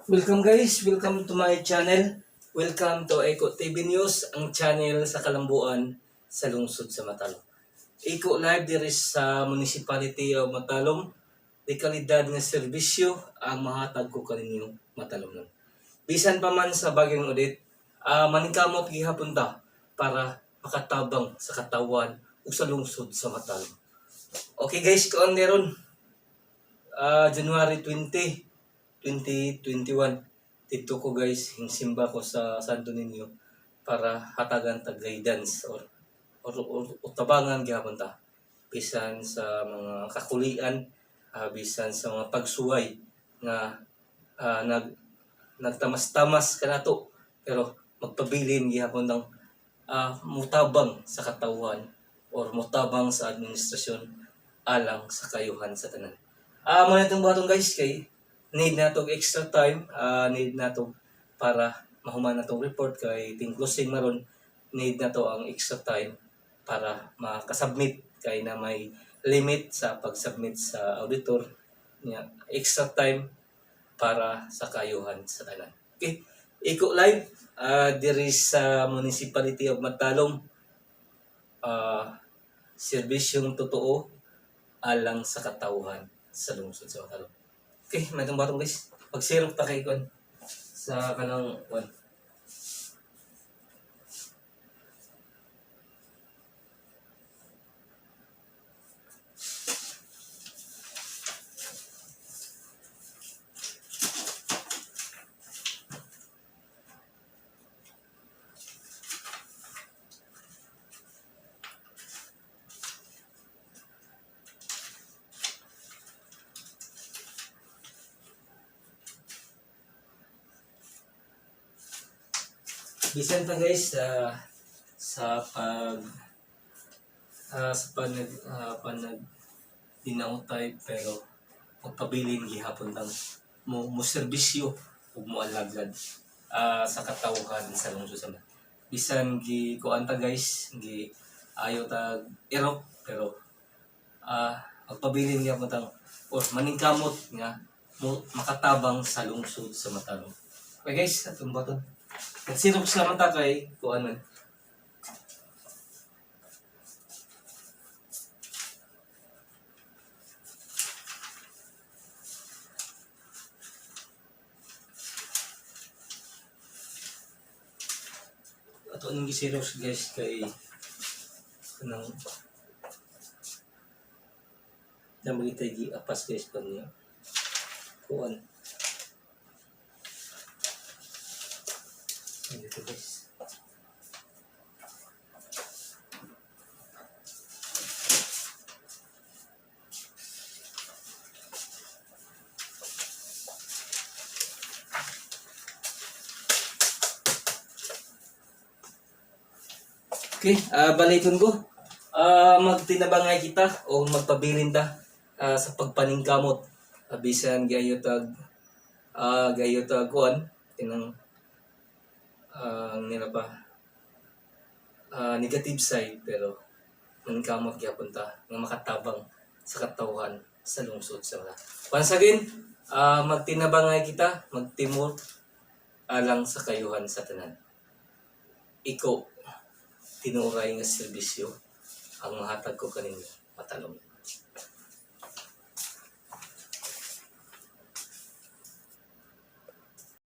Welcome guys, welcome to my channel. Welcome to Eco TV News, ang channel sa Kalambuan sa lungsod sa Matalom. Eco Live diri sa Municipality of Matalom. Di kalidad nga serbisyo ang mahatag ko kaninyo Matalom nun. Bisan pa man sa bagyong Odette, maningkamot gihapon ta para makatabang sa katawan ug sa lungsod sa Matalom. Okay guys, kuan meron January 20, 2021. Dito ko guys, simba ko sa Santo Niño para hatagan tag guidance or tabangan gihapon ta bisan sa mga kakulian, bisan sa mga pagsuway nga nagtamas-tamas kanato, pero magpabilin gihapon ng mutabang sa katawhan or mutabang sa administrasyon alang sa kayuhan sa tanan. Mo na itong buhaton guys, kay need na tog extra time, need na to para mahuman na tong report kay ting closing maron, need na to ang extra time para makasubmit kay na may limit sa pag-submit sa auditor niya, extra time para sa kayuhan sa tanan. Okay. Iko Live diri sa Municipality of Matalom, serbisyong totoo alang sa katawhan sa lungsod sa Matalom. Okay, may itong batong guys. Pagsirok ta kay kon sa kanang one. Bisan pa guys sa pag sa panag dinautay, pero magpabilin gihapon lang mo mo serbisyo ug mo alagad sa katawhan sa lungsod sa bisan gi kuan ta guys, gi ayo tag erok, pero magpabilin gihapon tang or maningkamot nga mo makatabang sa lungsod sa Matalom. Okay guys, atong baton. Nagsirok sa mata kay kuan man. Ato ning gisirox guys kay kanang namagitay gi apas guys pa niya. Kuan. Dito guys. Okay, balikon ko. Magtinabangay kita o magpabilin ta sa pagpaningkamot. Bisan gayo tag kuan tinang nila pa negative side, pero maningkamot gyapon ta nga makatabang sa katawhan sa lungsod sa mga. Once again, magtinabangay kita, magtimur alang sa kayuhan sa tanan. Iko tinuray nga serbisyo ang mahatag ko kaninyo Matalom.